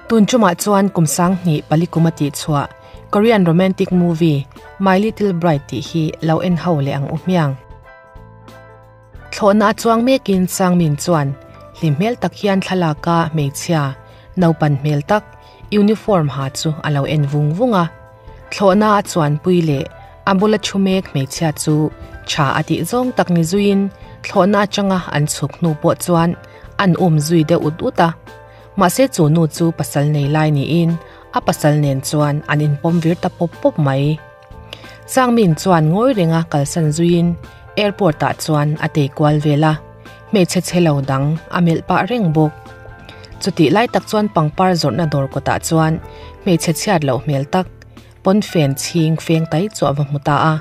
Tun tumah chuan kum 2004 kum a tihchhuah Korean romantic movie My Little Bride tih hi lo en ho leh ang u hmiang. Thlawhna a chuang mekin Sangmin chuan hlim hmel tak hian thlalaka hmeichhia naupan hmel tak uniform ha chu a lo en vung vung a. Thlawhna a chuanpui leh a bula thu mek hmeichhia chu tha a tih zawng tak ni zuiin thlawhna atanga an chhuk hnu pawh chuan an um zui deuh ut ut a. Mahse chu nu chu pasal nei lai niin a pasal nen chuan an inpawm vir ta pawp pawp mai. Sangmin chuan ngawi renga kalsan zuiin airport ah chuan a tei kual vel a, hmeichhe chhe lo dang a melh pah reng bawk. Chutih lai tak chuan pangpar zawrhna dawr kawtah chuan hmeichhe chhiat loh hmel tak pawnfen chhing feng tai chu a va hmu ta a.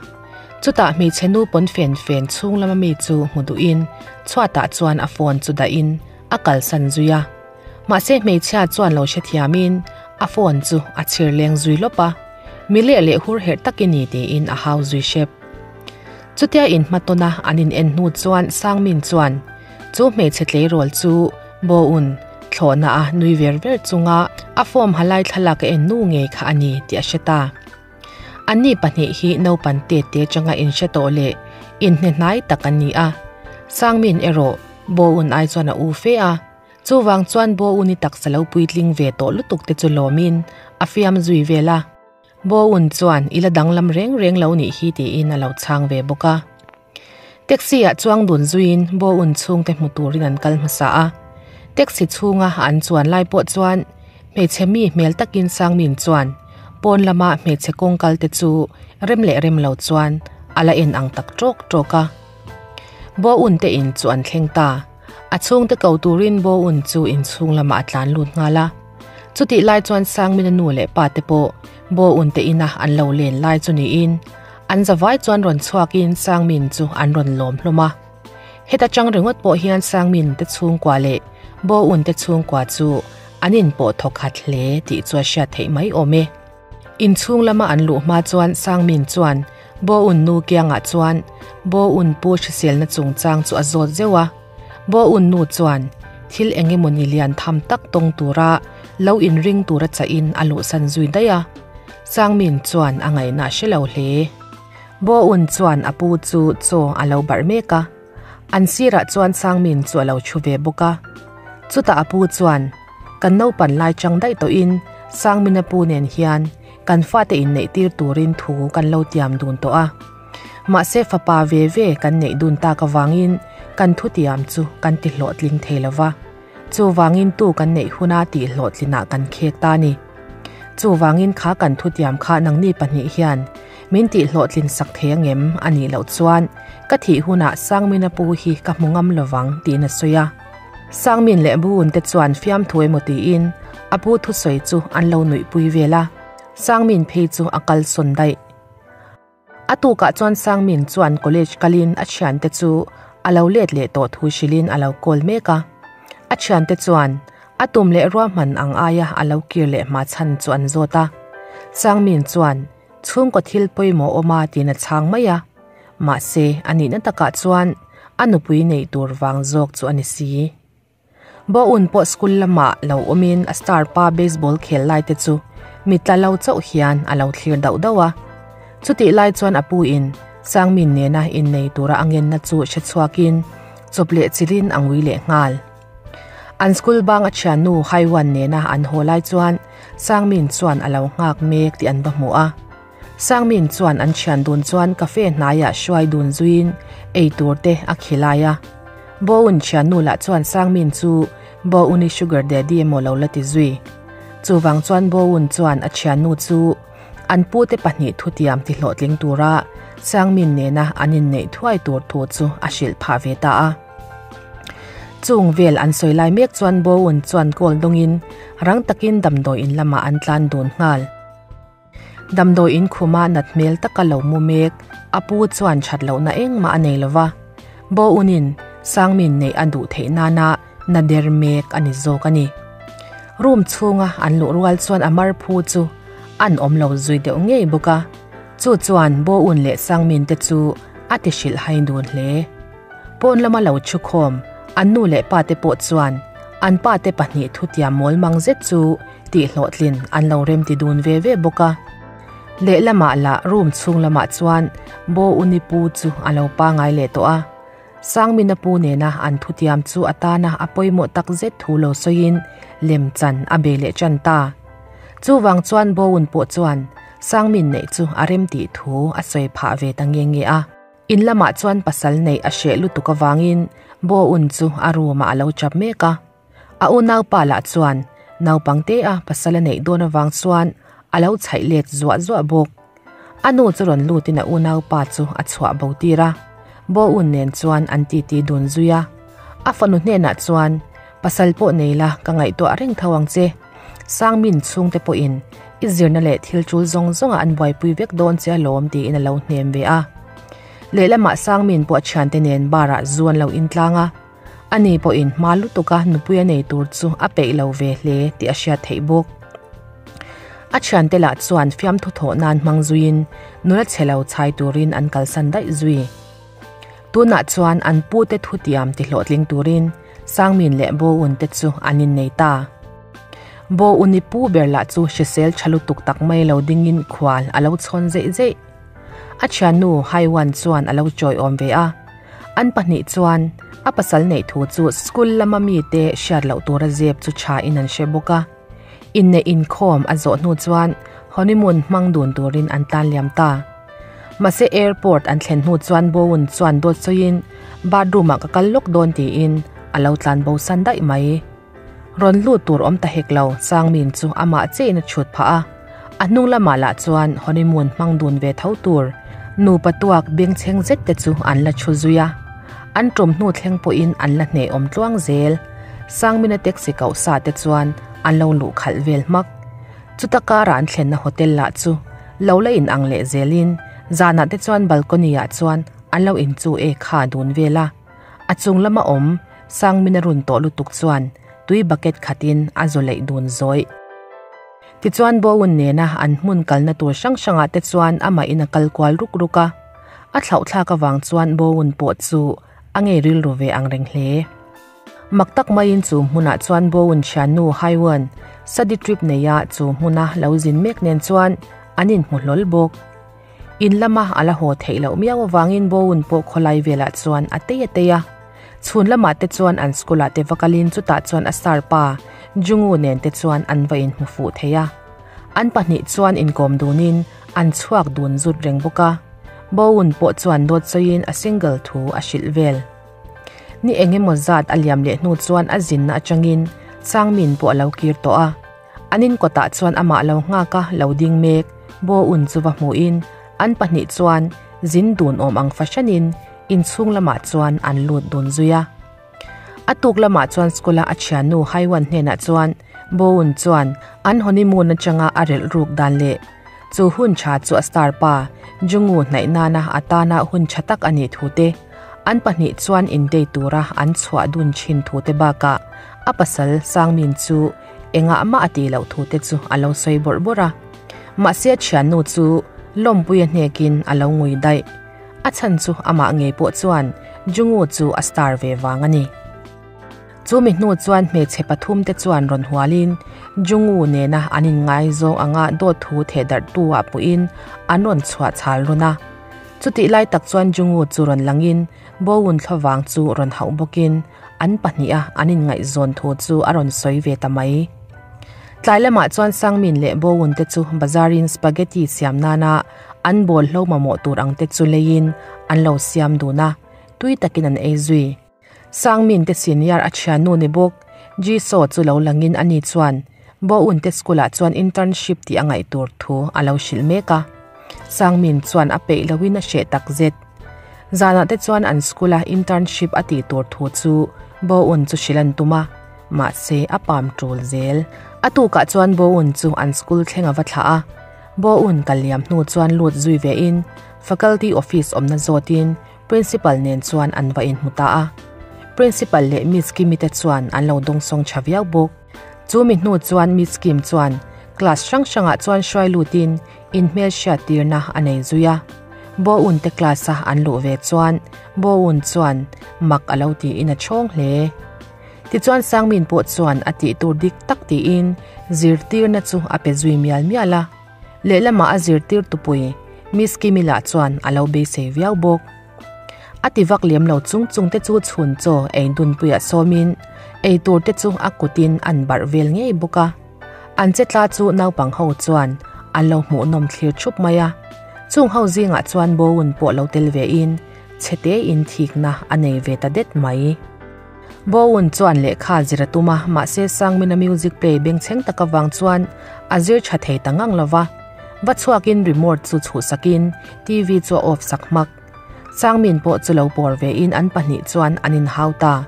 Chutah hmeichhe nu pawnfen fen chhung lama mi chu hmu duhin chhuatah chuan a phone chu dahin a kalsan zui a. Mahse hmeichhia chuan lo hrethiamin a phone chu a chhir leng zui lawp a, mi leh leh hur herh tak i ni tiin a hau zui hrep. Chutia inhmatawn a an in en hnu chuan Sangmin chuan chu hmeichhe tleirawl chu Boun thlawhna a nui ver ver chunga a form ha lai thlalak a en nu ngei kha a ni tih a hre ta. Anni pahnih hi naupan te te changa inhre tawh leh inhne hnai tak an ni a, Sangmin erawh Boun ai chuan a u fe a, chuvang chuan Boun-i taksa lo puitling ve tawh lutuk te chu lawmin a fiam zui vel a. Boun chuan i la danglam reng reng lo nih hi tiin a lo chhang ve bawk a. Taxi ah chuang dun zuiin Boun chhungte hmu turin an kal hmasa a. Taxi chhunga an chuan lai pawh chuan hmeichhe mi hmel takin Sangmin chuan pawn lama hmeichhe kawng kal te chu rem leh rem lo chuan a la en ang tak tawk tawk a. Boun te in chu an thleng ta. A chhungte ko turin Boun chu inchhung lamah a tlan lut nghal a. Chutih lai chuan Sangmina nu leh pa te pawh Boun te ina an lo len lai chu niin an zavai chuan rawn chhuakin Sangmin chu an rawn lawm hlawm a. Heta chang ringawt pawh hian Sangmin te chhungkua leh Boun te chhungkua chu an inpawh thawk khat hle tih chu a hriat theih mai awm e. Inchhung lama an luh hma chuan Sangmin chuan Boun nu kiangah chuan Boun pu hriselna chungchang chu a zawt zeuh a. Boun nu chuan thil eng emawni lian tham tak tawng tura lo inring tura chahin a luhsan zui daih a. Sangmin chuan a ngaihna a hre lo hle. Boun chuan a pu chu chaw a lo barh mek a. An sirah chuan Sangmin chu a lo thu ve bawk a. Chutah a pu chuan, Kan naupan lai chang daih tawhin Sangmina pu nen hian kan fate inneih tir turin thu kan lo tiam dun tawh a. Mahse fapa ve ve kan neih dun tak avangin kan thutiam chu kan ti hlawhtling thei lo va. Chuvangin tu kan neih huna tih hlawhtlinah kan khek ta a ni. Chuvangin kha kan thutiam kha nangni pahnih hian min tih hlawhtlin sak thei angem a nih loh chuan ka thih hunah Sangmina pu hi ka hmu ngam lovang tiin a sawi a. Sangmin leh Buun te chuan fiamthu emaw tiin a pu thusawi chu an lo nuihpui vel a, Sangmin phei chu a kalsawn daih. A tukah chuan Sangmin chuan college kalin a thiante chu a lo let leh tawh thu hrilhin a lo call mek a. A thiante chuan a tum leh ruahman ang aia a lo kir leh hma chhan chu an zawt a. Sangmin chuan chhungkaw thil pawimawh awm a tiin a chhang mai a. Mahse, a nihna takah chuan a nupui neih tur vang zawk chu a ni si. Boun pawh school lamah lo awmin a star pa baseball khel lai te chu mit tla lo chauh hian a lo thlir dauh dauh a. Chutih lai chuan a pu in Sangmin nena innei tura a ngenna chu hre chhuakin chawp leh chilhin a ngui leh nghal. An school bang a thiannu Haiwan nena an haw lai chuan Sangmin chuan a lo nghak mek tih an va hmu a. Sangmin chuan an thian dun chuan cafe hnaiah hruai dun zuiin ei tur te a khilai a. Boun thiannu lah chuan Sangmin chu Bouni sugar daddy emaw lo la ti zui. Chuvang chuan Boun chuan a thiannu chu an pute pahnih thutiam ti hlawhtling tura Sangmin nena an inneih thuai tur thu chu a hrilh phah ve ta a. Chung vel an sawi lai mek chuan Boun chuan call dawngin rang takin damdawi in lamah an tlan dun nghal. Damdawi in khuma nat hmel taka lo mu mek, a pu chuan that lohna engmah a nei lova. Boun-in Sangmin neih a duh theih nana na der mek a ni zawk a ni. Room chhunga an luh rual chuan a mar phu chu an awm lo zui deuh ngei bawk a, chu chuan Boun leh Sangmin te chu a ti hrilh hai dun hle. Pawn lama lo thu khawm, an nu leh pa te pawh chuan an pa te pahnih thutiam mawl mang zet chu Tihhlawhtlin an lo remti dun ve ve bawk a. Lehlamah lah room chhung lamah chuan Bo Uni pu chu a lo pangai leh tawh a. Sangmina pu nena an thutiam chu a tana a pawimawh tak zet thu lo sawiin lem chan a be leh tan ta. Chuvang chuan Bo Un pawh chuan Sangmin neih chu a remtih thu a sawi phah ve ta nge nge a. In lamah chuan pasal neih a hreh lutuk avangin Bo Un chu a room ah a lo chap mek a. A unaupa lah chuan naupang te a pasal a neih dawn avang chuan a lo chhaih let zuah zuah bawk. A nu chu rawn lutin a unaupa chu a chhuah bo tir a, Bo Un nen chuan an titi dun zui a. A fanu hnenah chuan, Pasal pawh nei la, ka ngaihtuah reng tho ang che. Sangmin chhungte pawhin i zirna leh thil tul zawng zawngah an buaipui vek dawn che alawm tiin a lo hnem ve a. Lehlamah Sangmin pawh a thiante nen bar ah zu an lo intlang a. Ani pawhin hma lutuka nupui a nei tur chu a peih lo ve hle tih a hriat theih bawk. A thiante lah chuan fiamthu thawh nan hmang zuiin nula chhe lo chhai turin an kalsan daih zui. Tunah chuan an pute thutiam ti hlawhtling turin Sangmin leh Boun te chu an innei ta. Boun-i pu ber lah chu hrisel tha lutuk tak mai lo dingin khual a lo chhawn zeih zeih. A thiannu Haiwan chuan a lo chawiawm ve a. An pahnih chuan a pasal neih thu chu school lama mite hriat loh tura zep chu tha in an hre bawk a. Inneih inkhawm a zawh hnu chuan honeymoon hmang dun turin an tan liam ta. Mahse airport an thlen hnu chuan Bowen chuan dawt sawiin bathroom ah ka kal lawk dawn tiin a lo tlan bo san daih mai. Rawn lut tur awm ta hek lo, Sangmin chu amah chiahin a chhut phah a. A hnung lamah lah chuan honeymoon hmang dun ve tho tur nupa tuak bengchheng zet te chu an la chhu zui a. An tum hnu thleng pawhin an la hneh awm tluang zel. Sangmina taxi koh sa te chuan an lo luh khalh vel hmak. Chuta kara an thlenna hotel lah chu lo la in ang leh zelin zanah te chuan balcony ah chuan an lo inchu e kha dun vel a. A chung lama awm Sangmina run tawh lutuk chuan tui bucket khatin a zaw leih dun zawih. Tichuan Bowen nena an hmun kalna tur hrang hrangah te chuan amah in a kal kual ruk ruk a. A thlauhthlak avang chuan Bowen pawh chu a ngei rilru ve ang reng hle. Mak tak maiin chu hmunah chuan Bowen thiannu Haiwen study trip neia chu hmuna lo zin mek nen chuan an inhmu hlawl bawk. In lama a la haw theih loh miau avangin Bowen pawh khawlai velah chuan a tei a tei a. Chhun lamah te chuan an school ah te va kalin chutah chuan a star pa Jungu nen te chuan an va inhmu fuh thei a. An pahnih chuan inkawm dunin an chhuak dun zut reng bawk a. Bowen pawh chuan dawt sawiin a single thu a hrilh vel. Ni eng emaw zat a liam leh hnu chuan a zinna atangin Sangmin pawh a lo kir tawh a. An in kawtah chuan amah lo nghak a lo ding mek Bo-un chu va hmuhin an pahnih chuan zin dun awm ang fahranin inchhung lamah chuan an lut dun zui a. A tuk lamah chuan school-a a thiannu Haiwan hnenah chuan Bo-un chuan an honeymoon atanga a relh ruk dan leh chu hun tha chu a star pa Jungu hnaih nana a tana hun tha tak a nih thu te, an pahnih chuan indate tura an chhuah dun thin thu te bakah a pasal Sangmin chu Engah mah a tih loh thu te chu a lo sawi bawrh bawrh a. Mahse a thiannu chu lawmpui a hnekin a lo ngui daih. A chhan chu amah ngei pawh chuan Jungu chu a star ve vang a ni. Chu mi hnu chuan hmeichhe pathum te chuan rawn hualin Jungu nena an inngaizawng anga dawt thu theh darh tu ah puhin an rawn chhuah chhal run a. Chutih lai tak chuan Jungu chu rawn langin Bowun thlavang chu rawn hauh bawkin an pahniha an inngaihzawn thu chu a rawn sawi ve ta mai. Tlai lamah chuan Sangmin leh Bowun te chu bazarin spaghetti siam nana an bawl hlo mamawh tur ang te chu leiin an lo siam dun a, tui takin an ei zui. Sangmin te senior a thiannu ni bawk Jisoo chu lo langin ani chuan Bowun te school ah chuan internship tih a ngaih tur thu a lo hrilh mek a. Sangmin chuan a peih loin a hreh takzet. Zanah te chuan an school a internship a tih tur thu chu Bo-un chu hrilh an tum a, mahse a pam tul zel. A tukah chuan Bo-un chu an school thleng a va thlah a. Bo-un kal liam hnu chuan lut zui ve in faculty office awmna zawtin principal nen chuan an va inhmu ta a. Principal leh Miss Kimi te chuan an lo dawngsawng tha viau bawk. Chu mi hnu chuan Miss Kim chuan class hrang hrangah chuan hruai lutin inhmelhriat tirna a nei zui a. Bo-un te class a an luh ve chuan Bo-un chuan mak a lo tiin a chhawng hle. Tichuan Sangmin pawh chuan a tih tur dik tak tiin zirtirna chu a pe zui mial mial a. Lehlamah a zirtir tupui Miss Kimi lah chuan a lo beisei viau bawk. A ti vak lem lo chung chung te chu chhun chaw ei dunpuiah sawmin ei tur te chu a kutin an barh vel ngei bawk a. An che tla chu naupang ho chuan an lo hmuhnawm thlir thup mai a. Chung ho zingah chuan Boun pawh lo tel ve in chhete in thikna a nei ve ta det mai. Boun chuan lehkha zir a tum a, mahse Sangmina music play bengchheng tak avang chuan a zir tha thei ta ngang lo va. Va chhuakin remote chu chhuhsakin TV chu a off sak hmak. Sangmin pawh chu lo pawr vein an pahnih chuan an inhau ta.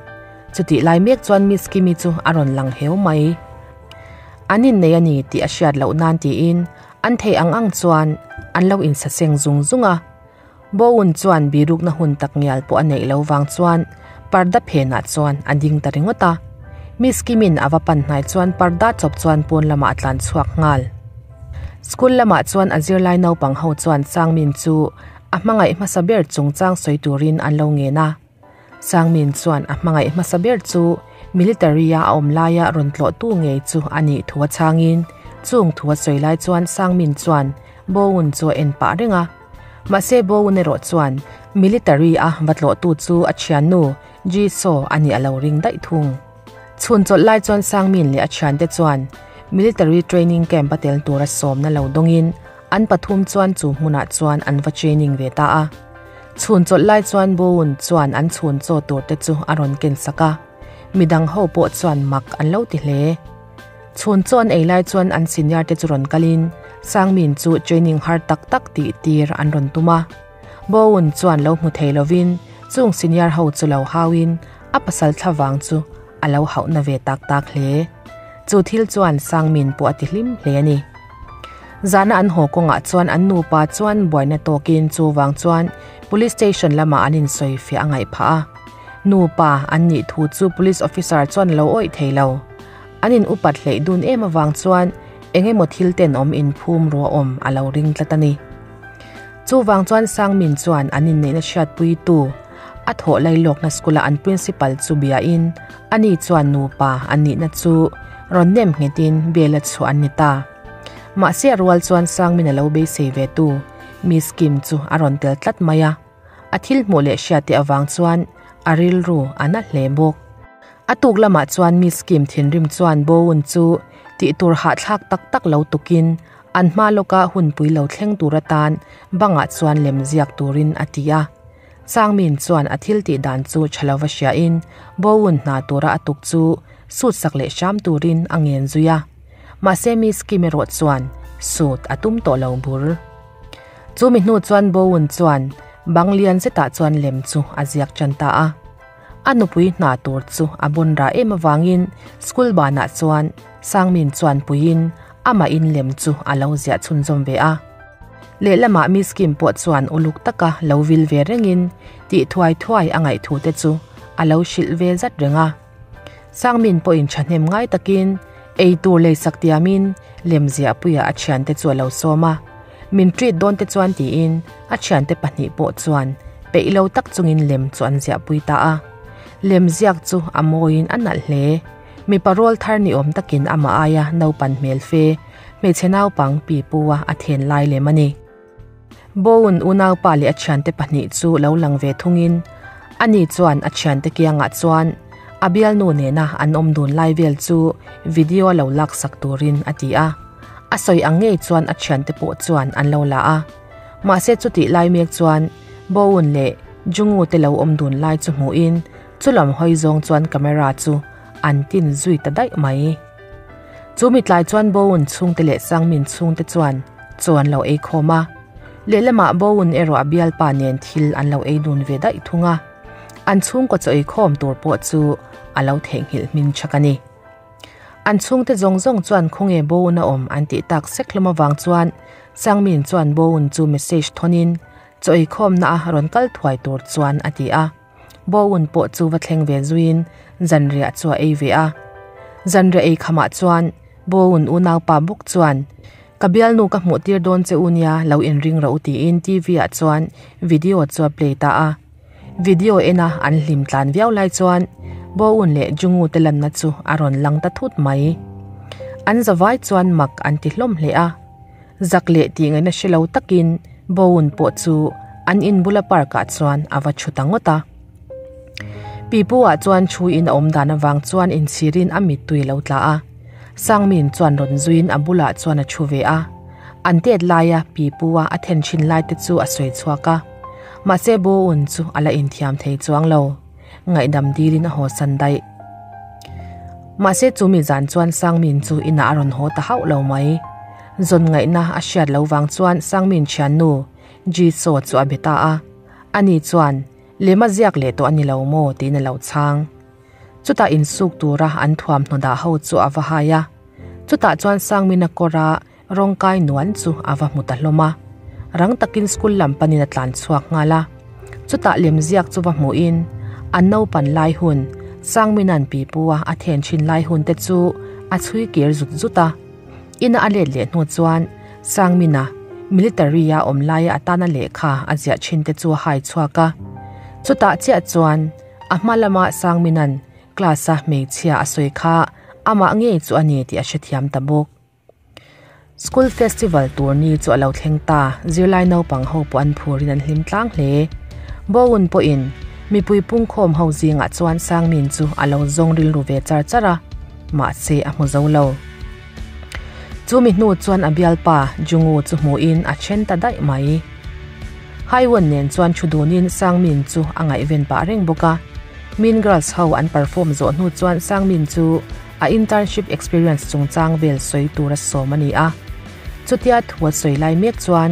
Chutih lai mek chuan Miss Kimi chu a rawn lang heu mai. An innei a ni tih a hriat loh nan tiin an theih ang ang chuan an lo insaseng zung zung a. Boun chuan birukna hun tak ngial pawh a neih lo vang chuan parda phenah chuan a ding ta ringawt a. Miss Kimin a va pan hnai chuan parda chawp chuan pawn lamah a tlan chhuak nghal. School lamah chuan a zirlai naupang ho chuan Sangmin chu a hmangaih hmasa ber chungchang sawi turin an lo ngen a. Sangmin chuan a hmangaih hmasa ber chu military-a a awm laia rawn tlawhtu ngei chu a nih thu a chhangin chung thu a sawi lai chuan Sangmin chuan Boun chu a en pah reng a. Mahse Boun erawh chuan military-a va tlawhtu chu a thiannu Jisoo a nih a lo ring daih thung. Chhun chawlh lai chuan Sangmin leh a thiante chuan military training camp a tel tura sawmna lo dawngin an pathum chuan chu hmunah chuan an va training ve ta a. Chhun chawlh lai chuan Boun chuan an chhun chaw tur te chu a rawn ken sak a, midang ho pawh chuan mak an lo ti hle. Chhun chaw an ei lai chuan an senior te chu rawn kalin Sangmin chu training har tak tak tih tir an rawn tum a. Boun chuan lo hmu thei lovin chung senior ho chu lo hauin a pasal thlavang chu a lo hauhna ve tak tak hle. Chu thil chuan Sangmin pawh a ti hlim hle a ni. Zana an haw kawngah chuan an nupa chuan buaina tawkin chuvang chuan Police Station lamah an insawi fiah a ngaih phah a. Nupa an nih thu chu Police Officer chuan a lo awih thei lo. An in upat hleih dun em avang chuan eng emaw thil tenawm inphum ruah awm a lo ring tlat a ni. Chuvang chuan Sangmin chuan an inneihna hriatpuitu a thawh lailawkna school-a an principal chu biain ani chuan nupa an nihna chu rawn nem nghetin bel a chhuah an ni ta. Mahse a rual chuan Sangmin a lo beisei ve tu Miss Kim chu a rawn tel tlat mai a, a thil hmuh leh hriat te avang chuan a rilru a na hle bawk. A tuk lamah chuan Miss Kim thinrim chuan Boun chu tihtur hahthlak tak tak lo tukin An hma lawka hunpui lo thleng tur atan bangah chuan lem ziak turin a ti a. Changmin chuan a thil tih dan chu tha lova hriain Boun hna tura a tuk chu suit sak leh hram turin a ngen zui a. Mahse Miss Kim erawh chuan suit a tum tawh lo bur. Chu mi hnu chuan Boun chuan bang lian zetah chuan lem chu a ziak tan ta a. A nupui hna tur chu a bawn rah em avangin school banah chuan Sangmin chuan puiin amah in lem chu a lo ziah chhunzawm ve a. Lehlamah Miss Kim pawh chuan uluk taka lo vil ve rengin tih thuai thuai a ngaih thu te chu a lo hrilh ve zat reng a. Sangmin pawhin thahnem ngai takin ei tur leisak tiamin lem ziahpuiah a thiante chu a lo sawm a. Min treat dawn te chuan tiin a thiante pahnih pawh chuan peih lo tak chungin lem chu an ziahpui ta a. Lem ziak chu a mawiin a nalh hle. Mipa rawl thar ni awm takin amah aia naupan hmel fe, hmeichhe naupang pi pu a a then lai lem a ni. Boun unaupa leh a thiante pahnih chu lo lang ve thungin ani chuan a thiante kiangah chuan a bialnu nena an awm dun lai vel chu video a lo laksak turin a ti a. A sawi ang ngei chuan a thiante pawh chuan an lo la a. Mahse chutih lai mek chuan Boun leh Jungu te lo awm dun lai chu hmuhin Chulam hawi zawng chuan camera chu an tin zui ta daih mai. Chu mitlai chuan Boun chhungte leh Sangmin chhungte chuan chaw an lo ei khawm a. Lehlamah Boun erawh a bialpa nen thil an lo ei dun ve daih thung a. An chhungkaw chaw ei khawm tur pawh chu a lo theihnghilh hmin chak a ni. An chhungte zawng zawng chuan khawnge Boun a awm an tih tak sek hlawm avang chuan Sangmin chuan Boun chu message thawnin chaw ei khawmna a rawn kal thuai tur chuan a ti a. Boun pawh chu va thleng ve zuiin zanriah chu a ei ve a. Zanriah ei khamah chuan Boun unaupa bawk chuan, Ka bialnu ka hmuh tir dawn che u nia, lo inring rawh u tiin TV ah chuan video chu a play ta a. Video ena an hlim tlan viau lai chuan Boun leh Jungu te lanna chu a rawn lang ta thut mai. An zavai chuan mak an ti hlawm hle a. Zak leh tih ngaihna hre lo takin Boun pawh chu an in bula park ah chuan a va thu ta ngawt a. Pipu ah chuan thu in a awm dan avang chuan inchhirin a mittui lo tla a. Sangmin chuan rawn zuiin a bulah chuan a thu ve a. An tet laia pipu a a then thin lai te chu a sawi chhuak a. Mahse Boun chu a la inthiam thei chuang lo. Ngaihdam dilin a haw san daih. Mahse chumi zan chuan Sangmin chu inah a rawn haw ta hauh lo mai. Zawn ngaihna a hriat lo vang chuan Sangmin thiannu Jisoo chu a be ta a. Ani chuan, Lem a ziak leh tawh a ni lo maw? tiin a lo chhang. Chutah insuk tura an thuamhnaw dah ho chu a va hai a. Chutah chuan Sangmina kawra rawng kai nuan chu a va hmu ta hlawm a. Rang takin school lam panin a tlan chhuak nghal a. Chutah lemziak chu va hmuhin an naupan lai hun, Sangmina'n pipu a a then thin lai hun te chu a chhui kir zut zut a. Ina a let leh hnu chuan Sangmina military-a awm laia atana lehkha a ziah thin te chu a hai chhuak a. Chutah chiah chuan a hma lama Sangmina'n class-a hmeichhia a sawi kha amah ngei chu a ni tih a hrethiam ta bawk. School festival tur ni chu a lo thleng ta, zirlai naupang ho pawh an phurin an hlim tlang hle. Bowen pawhin mipui pungkhawm ho zingah chuan Sangmin chu a lo zawng rilru ve char char a, mahse a hmu zo lo. Chumi hnu chuan a bialpa Jungu chu hmuhin a then ta daih mai. Haiwon nen chuan thu dunin Sangmin chu a ngaihven pah reng bawk a. Mean Girls ho an perform zawh hnu chuan Sangmin chu a internship experience chungchang vel sawi tur a sawm a ni a. Chutia thu a sawi lai mek chuan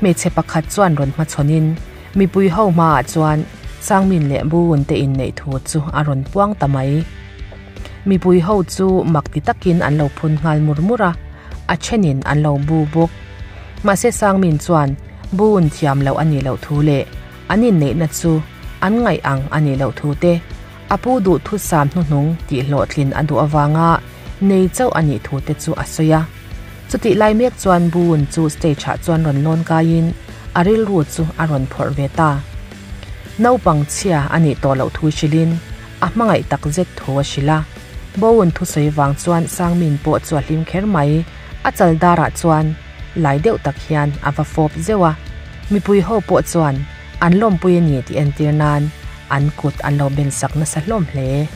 hmeichhe pakhat chuan rawn hmachhawnin mipui ho hmaah chuan Sangmin leh Buun te inneih thu chu a rawn puang ta mai. Mipui ho chu mak ti takin an lo phun nghal mur mur a, a thenin an lo bu bawk. Mahse Sangmin chuan Buun thiam loh a nih loh thu leh an inneihna chu an ngaih ang a nih loh thu te, A pu duhthusam hnuhnung tih hlawhtlin a duh avanga nei chauh a nih thu te chu a sawi a. Chutih lai mek chuan Boon chu stage ah chuan rawn lawn kaiin a rilru chu a rawn phawrh ve ta. Naupang chhia a nih tawh loh thu hrilhin a hmangaih tak zet thu a hrilh a. Boon thusawi vang chuan Sangmin pawh chu a hlim kher mai. A chal darah chuan lai deuh tak hian a va fawp zeuh a. Mipui ho pawh chuan An lawmpui a ni tih entir nan an kut an lo ben sak nasa hlawm hle.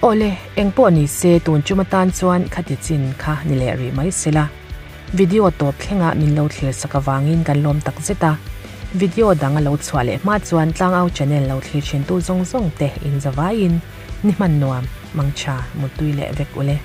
Awle, engpawh ni se tun chum atan chuan khati chin kha ni leh rih mai sela. Video tawp thlengah min lo thlir sak avangin kan lawm tak zet a. Video dang a lo chhuah leh hma chuan Tlangau channel lo thlir thintu zawng zawng te in zavaiin ni hman nuam, mangtha, mutui leh vek ule.